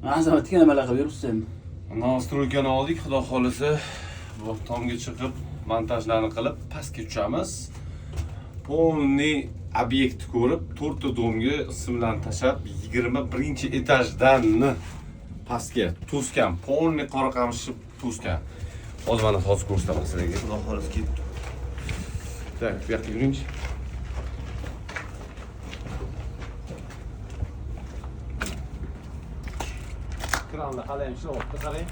Azamat aka, nimalar qilib yuribsiz endi? Настройка ni oldik, xudo xohlasa bu tomga chiqib montajlarni qilib pastga tushamiz. Полный obyektni ko'rib, to'rtta domga simlarni tashlab 21-etajdan pastga to'sgan, полный qora qamishni to'sgan. Hozir mana hozir ko'rsataman sizlarga. Xudo xohlasa ketdi. Так, bu yoqqa yuringchi. Kranlar hali ham ishlayapti, qarang.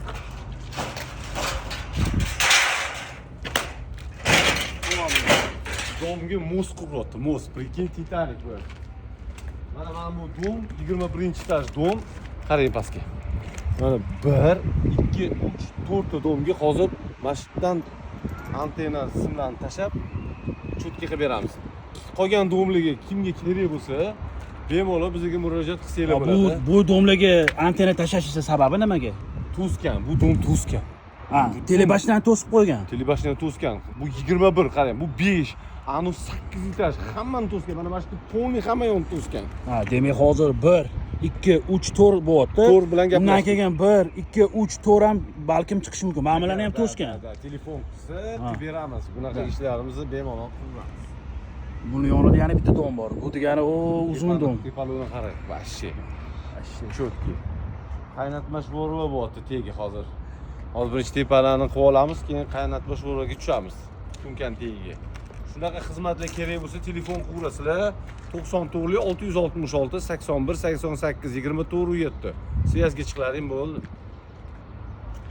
Domga мост quryapti, мост. Прикинь, Titanic bu. Mana bu dom 21-etaj dom. Qarang pastga. Mana 1, 2, 3, 4 ta domga hozir mana shu yerdan antenna simlarni tashlab cho'tka qilib beramiz. Qolgan domlarga kimga kerak bo'lsa, bemalol bizga murojaat qilsanglar Bu bo'ladi. bu domlarga antenna tashlashni sababi nimaga? To'sgan, bu dom to'sgan. Ha, телебашня ni to'sib qo'ygan. Телебашня ni to'sgan. Bu 21, qarang, bu 5, anu 8 etaj, hammani to'sgan. Mana shu полный hamma yoqni to'sgan. Ha, demak hozir 1, 2, 3, 4 bo'lyapti. To'rt bilan Undan gaplashdik. keyin 1, 2, 3, 4 ham balkim chiqishi mumkin. Mana bularni ham to'sgan. Da, telefon qilsa, Ha. beramiz. Bunaqa ishlarimizni bemalol qilamiz. Buni yonida yana bitta dom bor. Bu degani o uzun dom. Tepaligini qarang, вообще. Четкий. Qaynatma sho'rva bo'lyapti tegi hozir. Hozir birinchi tepalarni qilib olamiz, keyin qaynatma sho'rvaga tushamiz. To'nkan tagiga. Shunaqa xizmatlar kerak bo'lsa telefon qilaverasizlar. 94 666 81 88 24 7. Связь ga chiqlaring bo'ldi.